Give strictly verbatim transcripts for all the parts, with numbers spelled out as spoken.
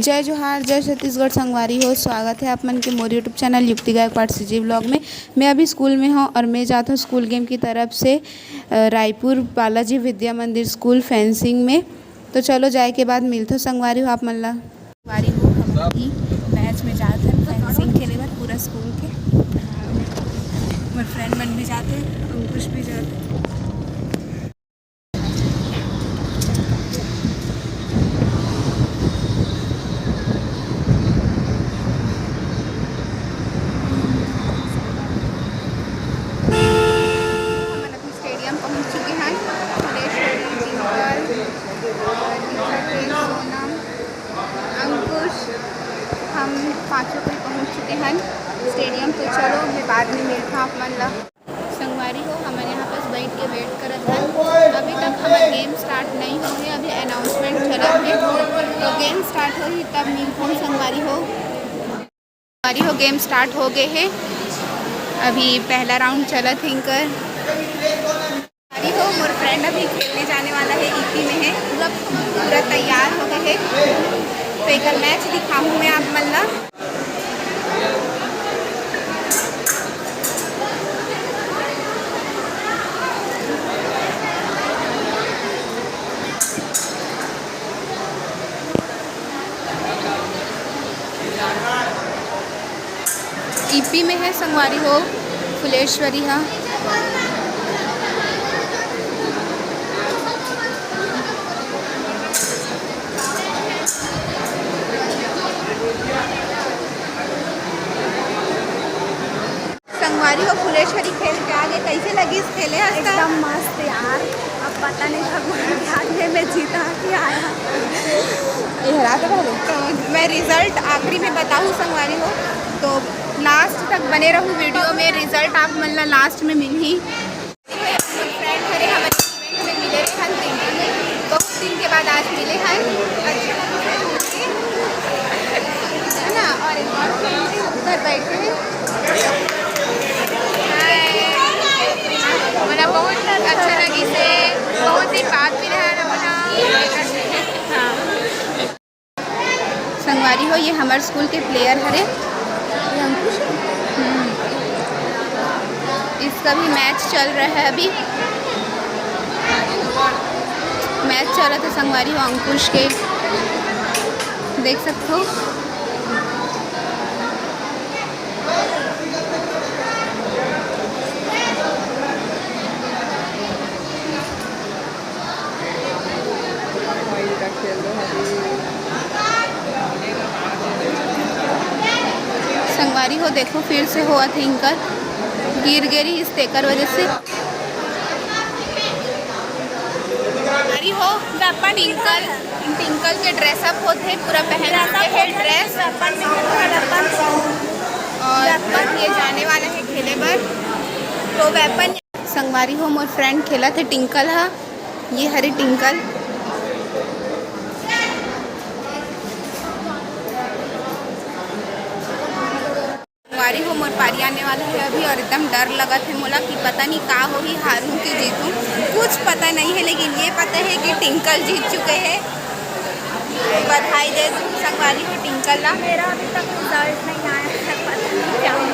जय जोहार, जय छत्तीसगढ़ संगवारी हो। स्वागत है आप मन के मोर YouTube चैनल युक्ति गायकवाड़ सीजी व्लॉग में। मैं अभी स्कूल में हूँ और मैं जात हूँ स्कूल गेम की तरफ से, अ, रायपुर बालाजी विद्या मंदिर स्कूल फेंसिंग में। तो चलो, जाए के बाद मिलथो संगवारी हो आप मन ला। संगवारी हो, हम अभी मैच में जात हन फेंसिंग खेले बर पूरा स्कूल के। मोर फ्रेंड मन भी जाते, अंकुश भी जाते। हमन अभी स्टेडियम पहुंच चुके हैं। फुलेश्वरी, टिंकल, सोनम, अंकुश, हम पांचों कोई पहुंच चुके हैं स्टेडियम। तो चलो, मैं बाद में मिलता हूँ आप मन ला। संगवारी हो, हमन यहाँ पास बैठ के वेट करत हन। अभी तक हमर गेम स्टार्ट नहीं हुए हे, अभी अनाउंसमेंट चलत हे। तो गेम स्टार्ट होही तब मिलथन संगवारी हो। संगवारी हो, गेम स्टार्ट हो गए हे, अभी पहला राउंड चलत हे इंकर। संगवारी हो, मोर फ्रेंड अभी खेलने जाने वाला है, ईपी में है, पूरा पूरा तैयार हो गए है। तो एक मैच दिखाऊँ मैं आप मन ला। ईपी में है संगवारी हो फुलेश्वरी हा। संगवारी हो, फुलेश्वरी खेल के आगे कैसे लगिस खेले हस त? एकदम मस्त यार, अब पता नहीं भगवान के हाथ में मैं जीता कि आया। ये हरा तो पहले। तो मैं रिजल्ट आखिरी में बताऊँ संगवारी हो, तो लास्ट तक बने रहू वीडियो में, रिजल्ट आप मन ला लास्ट में मिलही। फ्रेंड हरे, हमन इवेंट में मिले रहन, बहुत दिन के बाद आज मिले हन। अच्छा लगा है ना? और उधर बैठे हैं। हाय। मोला बहुत अच्छा लगिस हे, बहुत दिन बाद मिले हन हमन। हाँ। संगवारी हो, ये हमर स्कूल के प्लेयर हरे। ये अंकुश है? हम्म। इसका भी मैच चल रहा है अभी। मैच चलत हे संगवारी हो अंकुश के, देख सकथो। संगवारी हो, देखो, फिर से होवत हे इंकर, गिर गे रिहिस तेकर वजह से। संगवारी हो, अपन टिंकल, टिंकल के ड्रेसअप होत हे, पूरा पहन चुके हैं ड्रेस। अपन में पूरा अपन और अपन ये जाने वाला है खेले बर। तो वेपन संगवारी हो, मोर फ्रेंड खेलत हे टिंकल हा। ये हरे टिंकल। संगवारी हो, मोर पारी आने वाला है अभी और एकदम डर लगत हे मोला कि पता नहीं का होही, हारूं कि जीतूं, कुछ पता नहीं है। लेकिन ये पता है कि टिंकल जीत चुके हैं। बधाई दे दूं संगवारी हो टिंकल ला। मेरा अभी तक रिजल्ट नहीं आया है, पता नहीं क्या हुआ।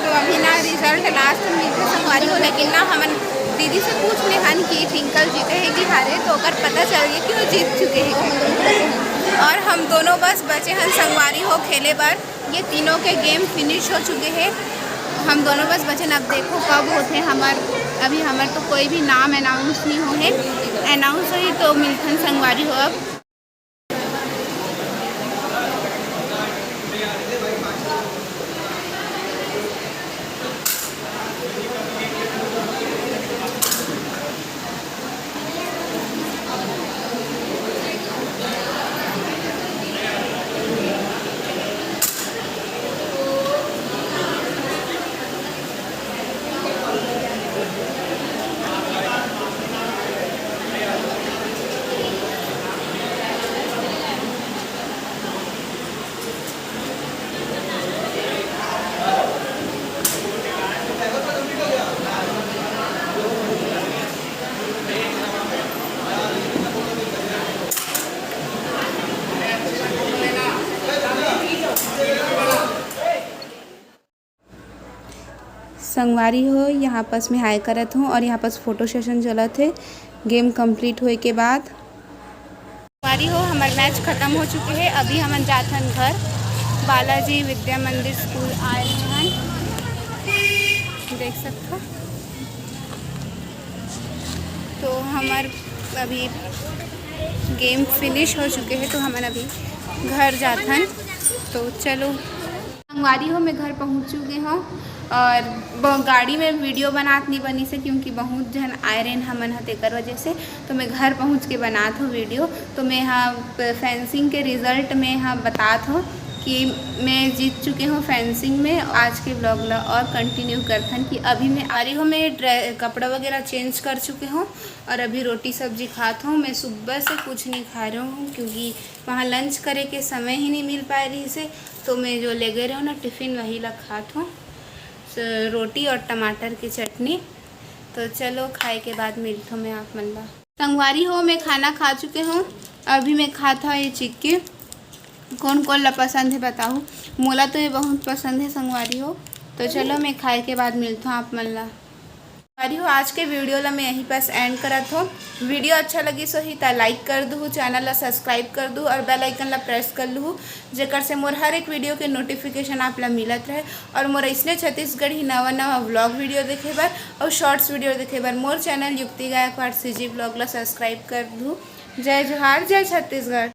तो अभी ना रिजल्ट लास्ट में मिलते संगवारी हो, लेकिन ना हमन दीदी से पूछ ले हन कि टिंकल जीते हैं कि हारे, तो ओकर पता चल गया कि वो जीत चुके हैं। और हम दोनों बस बचे हन संगवारी हो खेले बर। ये तीनों के गेम फिनिश हो चुके हैं। हम दोनों बस बचे हन। अब देखो कब होते हैं हमर, अभी हमर तो कोई भी नाम अनाउंस नहीं हो है। अनाउंस होही तो मिलथन संगवारी हो अब। संगवारी हो, यहाँ पास मैं हाय करत हूँ और यहाँ पास फोटो सेशन चलत हे। गेम कंप्लीट होए के बाद संगवारी हो, हमर मैच खत्म हो चुके हे। अभी हमन जात हन घर। बालाजी विद्या मंदिर स्कूल आए हन, देख सकत हो। तो हमर अभी गेम फिनिश हो चुके हे, तो हमन अभी घर जात हन। तो चलो संगवारी हो, मैं घर पहुँच चुके हूँ और ब-, गाड़ी में वीडियो बनात नहीं बनिस हे, क्योंकि बहुत झन आए रहेन हमन ह, तेकर वजह से। तो मैं घर पहुँच के बनात हूँ वीडियो। तो मैं यहाँ प-, फेंसिंग के रिजल्ट में यहाँ बतात हूँ कि मैं जीत चुके हूँ फेंसिंग में। आज के व्लॉग ला और कंटिन्यू करथन कि अभी मैं आ रही हूँ, मैं ड्रे-, कपड़ा वगैरह चेंज कर चुके हूँ और अभी रोटी सब्जी खात हूँ। मैं सुबह से कुछ नहीं खा रही हूँ, क्योंकि वहाँ लंच करे के समय ही नहीं मिल पाए रहिस हे। तो मैं जो ले गए रहे हूँ ना टिफिन, वही ला खात हूँ, स-, रोटी और टमाटर की चटनी। तो चलो, खाए के बाद मिलत हूँ मैं आप मन ला। संगवारी हो, मैं खाना खा चुके हूँ। अभी मैं खात हूँ ये चिक्की। कौन कौन ला पसंद हे बताओ, मोला तो ये बहुत पसंद हे संगवारी हो। तो चलो, मैं खाए के बाद मिलत हूँ आप मन ला। संगवारी हो, आज के वीडियो ला मैं यहीं पास एंड करत हूँ। वीडियो अच्छा लगिस होही त लाइक कर दूहू, चैनल ला सब्सक्राइब कर दूहू और बेल आइकन ला प्रेस कर लूहू, जेकर से मोर हर एक वीडियो के नोटिफिकेशन आप ला मिलत रहे। और मोर अइसने छत्तीसगढ़ी नवा नवा व्लॉग वीडियो देखे बर और शॉर्ट्स वीडियो देखे बर मोर चैनल युक्ति गायकवाड़ सीजी व्लॉग ला सब्सक्राइब कर दूहू। जय जोहार, जय छत्तीसगढ़।